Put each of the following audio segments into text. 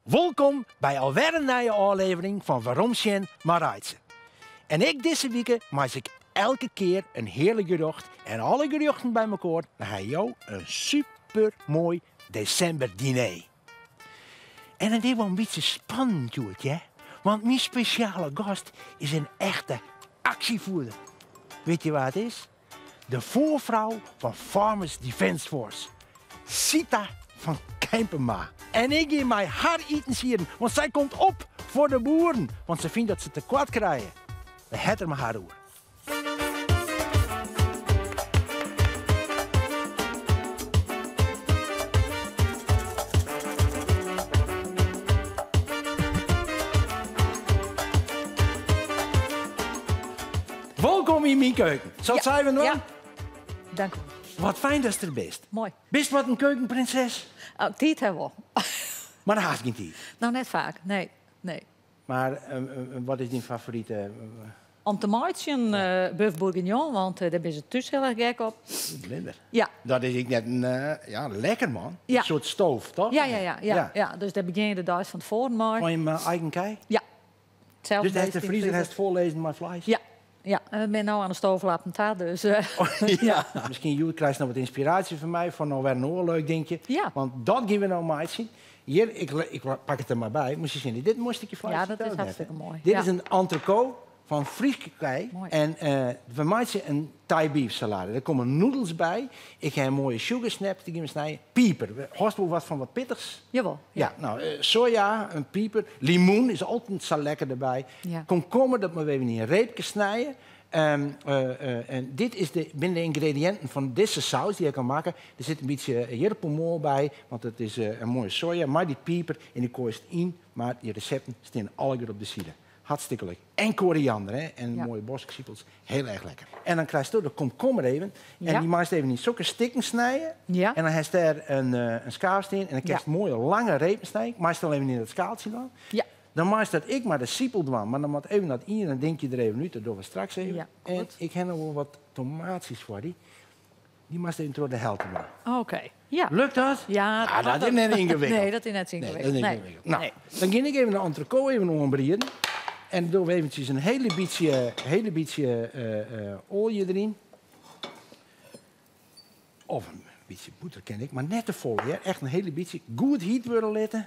Wolkom by alwer in nije ôflevering fan Werom Sjen mei Reitse. En ek dizze wike meitsje ik elke kear in hearlik gerjocht en alle gerjochten by mekoar, dan ha jo in super moai desemberdiner. En it is wol in bytsje spannend hjoed, hear. Want myn spesjale gast is in echte aksjevoerder. Wit je wa it is? De foarfrou fan Farmers Defence Force, Sieta van Keimpema. En ik gean mei har itensieden, want sy komt op foar de boeren. Want se fynt dat se tekoart krije. We ha it der mei har oer. Wolkom yn myn keuken. Sil it sa even dwaan? Ja. Dank u. Wat fijn datst der bist. Moai. Bist wat in keukenprinses? Oh, tiid ha wol. Mar dan hast gjin tiid? No, net faak. Nee, nee. Mar wat is dyn favorite? Om te meitsjen boeuf bourguignon, want dêr binne se thús hiel erch gek op. Blinder. Ja. Dat is ek net in, ja, lekker man. Ja. In soart stoof, toch? Ja, ja, ja, ja, ja. Dus dêr begjin je de deis fan tefoaren mei. Fan jim eigen kij? Ja. Sels Dus hast de meest yn friezer hast follizzen mei fleis? Ja, ja. En we binne no oan de stooflappen ta, dus, Ja. Miskien hjoed krijst noch wat ynspiraasje fan my foar noch wer in oar leuk dinkje. Ja. Want dat gean we no meitsjen. Hjir, ik pak it der mar by. Moast je sjen, dit moai stikje fleis. Ja, dat is hartstikke moai. Dit is in entrecôte fan Fryske kij. Moai. En we meitsje in Thai beef salade. Der komme noedels by. Ik ha in moaie sugar snap, dy gean we snijen. Piper. Hâldst wol wat fan wat pittichs? Jawol. Ja, no, soja, in piper. Limoen is altyd sa lekker derby. Ja. Komkommer, dat moatte we even yn reepkes snije. En dit is de, binne de yngrediïnten fan dizze saus dy't ik al makke. Der sit in bytsje jirpelmoal by, want it is in moaie soja mei dy piper en dy goaist yn. Mar dy resepten steane allegear op de side. Hartstikke leuk. En koriander, hè? En mooie bosksipels. Heel erg lekker. En dan krijst do de komkommer even. En dy meist even yn sokke stikken snije. En dan hast dêr in skaal stean. En dan kinst moaie lange repen snije. Meist al even yn dat skaaltsje dwaan. Dan meist dat ek mei de sipel dwaan. Mar dan moat even dat iene dinkje der even út. Dat dogge we straks even. Ja, en goed. ik ha noch wol wat tomaatsjes foar dy. Dy moatst even troch de helte dwaan. Oké, ja. Lukt dat? Ja, Ah, dat is net yngewikkeld. Nee, dat is net Nee, dat is yngewikkeld. net Nee. yngewikkeld. No, Nee. dan gean ik even de entrecôte even oanbrieden. En dan dogge we eventsjes in hele bytsje, hele bytsje oalje deryn. Of in bytsje bûter kin ek, mar net te folle. Hear. Echt in hele bytsje. Goed hyt wurde litte.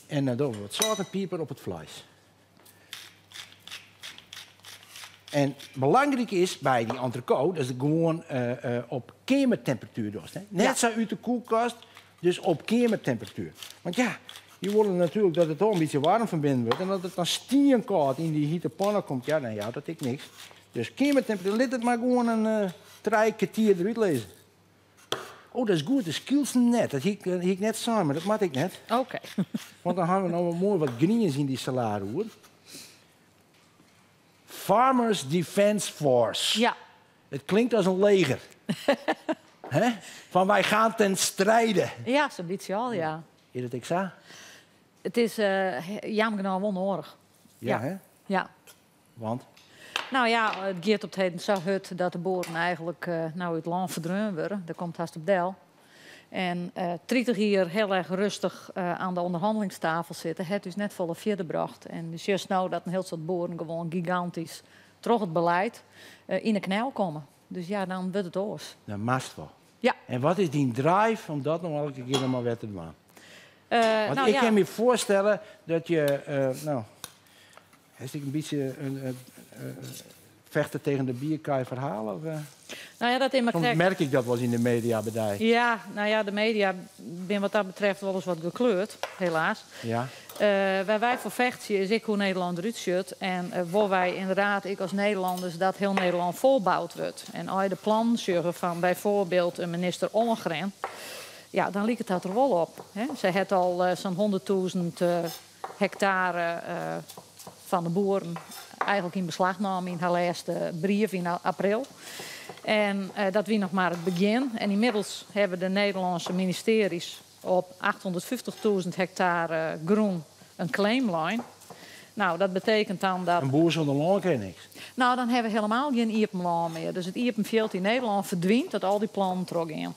En dan dogge we wat sâlt en piper op it fleis. En belangryk is by dy entrecôte dat it gewoan op keamertemperatuer dochst. Hè? Net sa út de koelkast, dus op keamertemperatuer. Want ja, je wolle natuerlik dat it al in bytsje waarm fan binnen wurdt. En as it dan stienkâld yn dy hite panne komt, ja, dan jout dat ek niks. Dus keamertemperatuer, lit it mar gewoan in trije kertier derút lizze. Oh, dat is goed, de skylsten net. Dat hie ik net sein, mar dat moat ik net. Oké. Want dan ha we no wol moai wat griens yn dy salade oer. Farmers Defence Force. It klinkt as in leger. Hè? Fan wy gaan ten strijde. Ja, sa'n bytsje al, ja. Is dat ek sa? It is jammer genôch wol noadich. Ja, Ja. hè? Ja. Want? No ja, it giet op 't heden sa hurd dat de boeren eigenlik no út it lân ferdreaun wurde. Dêr komt hast op del. En 30 jier hiel erch rêstich oan de ûnderhannelingstafel sitte, hat ús net folle fierder brocht. En dus sjochst no dat in hiel soad boeren gewoan gigantysk troch it beleid yn 'e knel komme. Dus ja, dan wurdt it oars. Dan moatst wol. Ja. En wat is dyn drive om dat no elke kear noch mar wer te dwaan? Want No, ik ja. kin my foarstelle dat je, no, hast ek in bytsje in vechten tegen de bierkaai ferhaal? Of? No ja, dat is mar Soms krekt. merk ik dat wolris yn de media by dy. Ja, no ja, de media binne wat dat betreft wolris wat gekleurd, helaas. Wêr't wy foar fechtsje is ek hoe't Nederlân derút sjocht. En wolle wy ynderdaad ek as Nederlanners dat hiel Nederlân folboud wurdt. En as je de plannen sjogge fan byfoarbyld in minister Ollongren, ja, dan liket dat der wol op. Hè? Sy hat al sa'n 100.000 hektare fan de boeren eigenlik yn beslach naam yn har lêste brief yn april. En dat wie noch mar it begjin. En ynmiddels hawwe de Nederlânske ministearjes op 850.000 hektare grûn in claim lein. No, dat betekent dan dat In boer sûnder lân kin niks. No, dan hawwe we hielendal gjin iepen lân mear. Dus it iepen fjild yn Nederlân ferdwynt dat al dy plannen trochgean.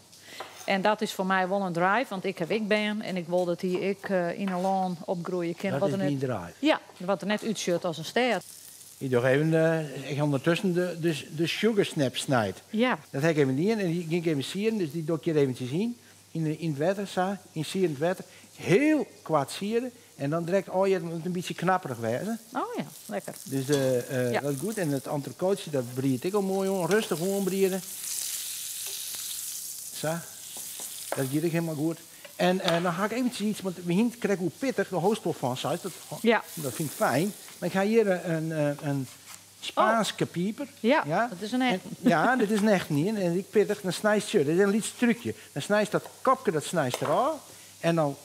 En dat is foar my wol in drive, want ik haw ek bern en ik wol dat dy ek yn in lân opgroeie kinne. Dat is dyn drive? Ja, wat der net útsjocht as in stêd. Ik doch even, ik ha ûndertusken de sugar snap snijd. Ja. Dat ha ik even dien en dy gean ik even sieren, dus dy doch ik hjir eventsjes yn. Yn it wetter sa, yn sierend wetter. Hiel koart siere en dan direkt ôfjitten, want it in bytsje knapperich wêze. Oh ja, lekker. Dus dat is goed. En it entrecôtje, dat briedt ek al moai oan. Rêstich oanbriede. Sa. Dat giet ek hielendal goed. En dan ha ik eventsjes iets, want we hiene it krekt oer pittich, dêr hâldst wol fan, seist. Dat, dat fyn ik fijn. Mar ik ha hjir in Spaanske piper. Ja, dat is in echte. Ja, dit is in echte ien. En dy pittich, dan snijst dit is in lyts trúkje. Dan snijst dat kopke, dat snijst derôf. En dan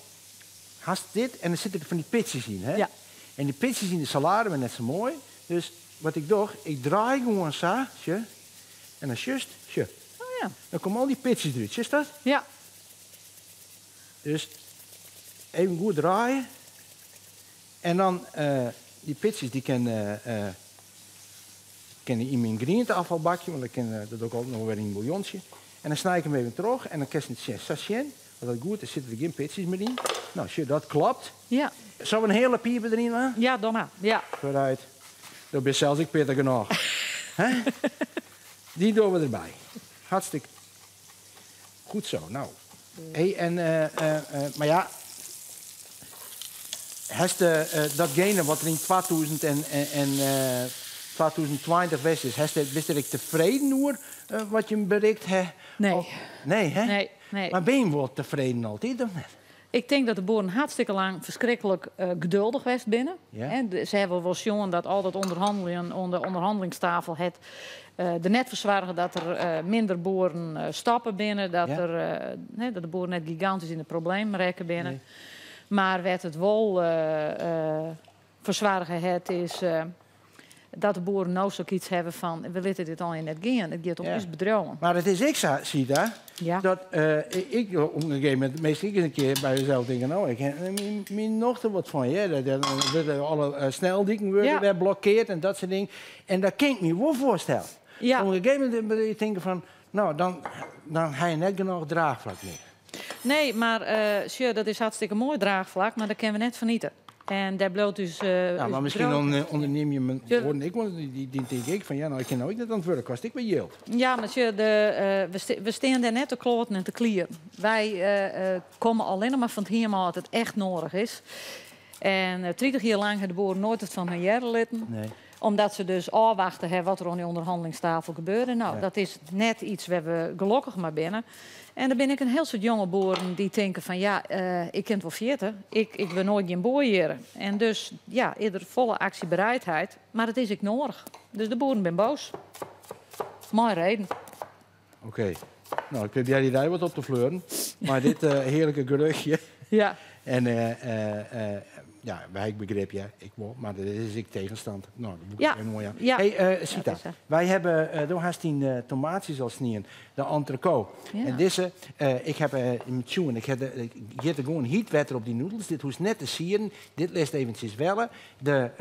hast dit en dan sitte der fan dy pitsjes yn. Hè? Ja. En dy pitsjes yn de salade binne net sa moai. Dus wat ik doch, ik draai gewoan sa, sjoch. En dan sjochst, sjoch. Oh ja. Dan komme al dy pitsjes derút, sjochst dat? Ja. Dus even goed draaie. En dan dy pitsjes dy kinne yn myn grienteafvalbakje, want dat doch ik altyd noch wer yn in bouillontsje. En dan snij ik him even troch en dan kinst it sjen, sa sjen. As dat goed is, sitte der gjin pitsjes mear yn. No, sjoch, dat klopt. Ja. Sille we in hiele piper deryn dwaan? Ja, doch mar. Ja. Vooruit. Do bist sels ek pittich genôch. Hè? Dy dogge we derby. Hartstikke goed zo. Nou. Hey, en, mar ja, hast datgene wat der yn 2020 west is, hast, bist der ek tefreden oer wat je berikt ha? Nee. Of, nee, hè? Nee, nee. Mar binne je wol tefreden altyd of net? Ik tink dat de boeren hartstikke lang ferskriklik geduldich west binne. En se hawwe wol sjoen dat al dat ûnderhanneljen oan de ûnderhannelingstafel het der net foar soarge dat der minder boeren stoppe binne, dat, der, nee, dat de boeren net gigantysk yn de problemen rekke binne. Nee. Mar wêr't it wol foar soarge hat, is dat de boeren no sokyts hawwe fan we litte dit allegear net gean. It giet om ús bedriuwen. Mar it is ek sa, Sita, dat ik op in gegeven momint, meastal ek in kear by jezelf tinke, no, ik ha myn nocht der wat fan. Ja, dat wurde alle sneldiken wurde wer blokkeard en dat soart dingen. En dat kin ik my wol foarstelle. Op in gegeven momint moatte je tinke fan, no, dan ha je net genôch draachflak mear. Nee, mar sjoch, dat is hartstikke moai draachflak, mar dêr kinne we net fan ite. En dêr bliuwt ús Ja, ús mar miskien bedriuw ûndernim je mijn woorden ek, want dy tink ik fan, ja, no, ik kin no ek net oan it wurk, kost ek wer jild. Ja, mar sjoch, we stean dêr net te kloaten en te klieren. Wy komme allinnich mar fan it hiem ôf as it echt nedich is. En 30 jier lang ha de boeren noait it fan har hearre litten. Nee. Omdat se dus ôfwachte ha wat der oan dy ûnderhannelingstafel gebeurde. No, dat is net iets wêr't we gelokkich mei binne. En der binne ek in hiel soad jonge boeren dy't tinke fan ja, ik kin it wol ferjitte. Ik wurd noait gjin boer hjir. En dus ja, is der folle aksjebereidheid. Mar it is ek nedich. Dus de boeren binne boas. Mei reden. Oké. No, ik probearje dy wat op te fleuren. Mei dit hearlike gerjochtje. En ja, wy begrip, ja, ik wol, mar der is ek tegenstand. No, dat boek ik even moai oan. Hey, Sita, Dat is, wy hawwe, do hast dyn tomaatsjes al snien, de entrecôte. En dizze, ik ha yn tsjoen, ik ha de, ik jit der gewoan hyt wetter op dy noedels. Dit hoechst net te sieren, dit litst eventsjes welle. De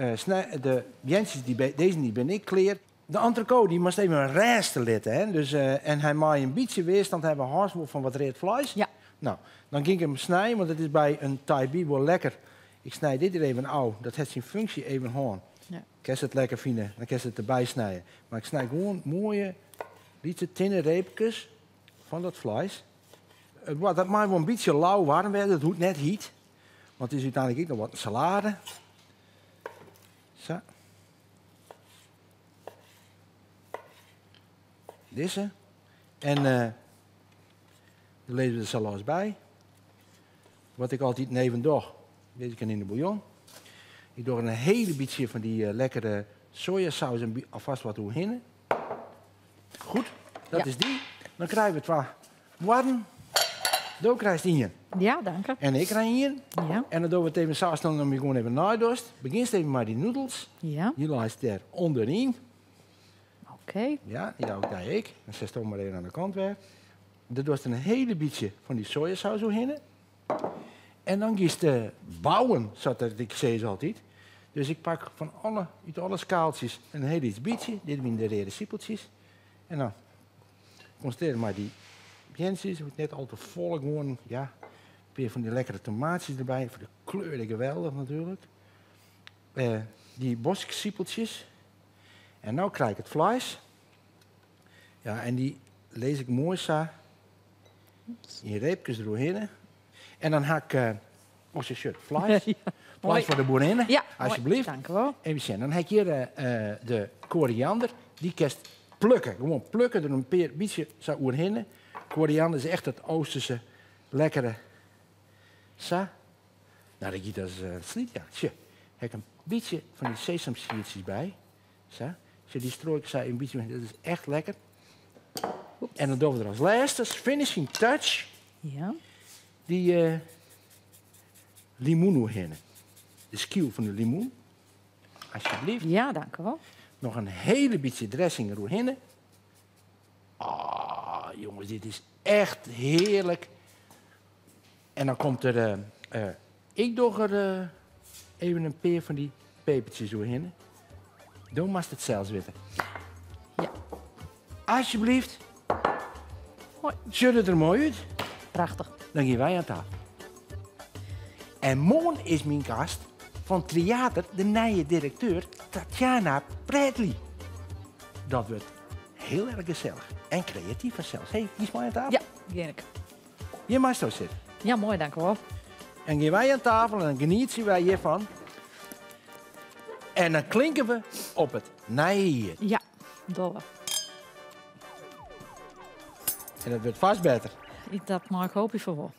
de beantsjes, dy dizze dy binne ek klear. De entrecôte dy moatst even rêste litte. Hè? Dus, en hy mei in bytsje weerstand hawwe, hâldst wol fan wat read fleis. No, dan gean ik him snijen, want it is by in Thai wol lekker. Ik snij dit der even ôf, dat hat syn funksje even hân. Kinst it lekker fine, dan kinst it derby snije. Mar ik snij gewoan moaie, lytse tinne reepkes fan dat fleis. Dat mei wol in bytsje lau waarm wêze, dat hoecht net hyt. Want it is úteinlik ek noch wat in salade. Sa. Dizze. En dan lizze we de salade by. Wat ik altyd even doch, dizze kin yn de bouillon. Ik doch in hiele bytsje fan dy lekkere sojasaus en alfêst wat oerhinne. Goed, dat is dy. Dan krije we twa boarden. Do krijst ien. Ja, dank. En ik krij ien. En dan dogge we it even sa, dan je gewoan even neidochst. Begjinst even mei dy noedels. Dy leist dêr ûnderyn. Ja, dy jou ik dy ek. Dan setst do mar even oan de kant wer. Dan dochst in hiele bytsje fan dy sojasaus oerhinne. En dan giest te bouwen, sa't ik sis altyd. Dus ik pak út alle skaaltsjes in hiel lyts bytsje. Dit binne de reade sipeltsjes. En dan komst mei dy Beantsjes, hoecht net al te folle, gewoan, ja, in pear fan dy lekkere tomaatsjes derby, foar de kleur geweldich natuerlik. Dy bosksipeltsjes. En no krij ik it fleis. Ja, en dy lis ik moai sa yn reepkes deroerhinne. En dan ha ik, oh, se sjocht, fleis. Ja. Fleis foar de boerinne, Ja, moai. alsjeblieft. Dank u wel. Even sjen, dan ha ik hjir de koriander. Dy kinst plukke, gewoan plukke, der in pear bytsje sa oerhinne. Koriander is echt it Oosterse lekkere. Sa. Nou, dat giet as slyt, ja. Sjoch, ha ik in bytsje fan dy sesamsiedjes by. Sa. Sjoch, dy strooi ik sa in bytsje, dat is echt lekker. En dan dogge we der as lêste, finishing touch, dy limoen oerhinne. De skyl fan de limoen. Alsjeblieft. Ja, dank u wel. Noch in hiele bytsje dressing eroerhinne. Ah, jongens, dit is echt hearlik. En dan komt der, ik doch der even in pear fan dy pepertsjes oerhinne. Do moatst it sels witte. Ja. Alsjeblieft. Moai. Sjocht it der moai út? Prachtich. Dan gean wy oan tafel. En moarn is myn gast fan Tryater de nije direkteur Tatiana Pratley. Dat wurdt hiel erch gesellich en kreatyf fansels. Hey, giest mei oan tafel? Ja, gean ik. Hjir meisto sitte. Ja, moai, dank u wol. En gean wy oan tafel en dan genietsje wy hjirfan. En dan klinke we op it nije jier. Ja, dogge we. En dat wurdt fêst better. Dat mei ik hoopje fan wol.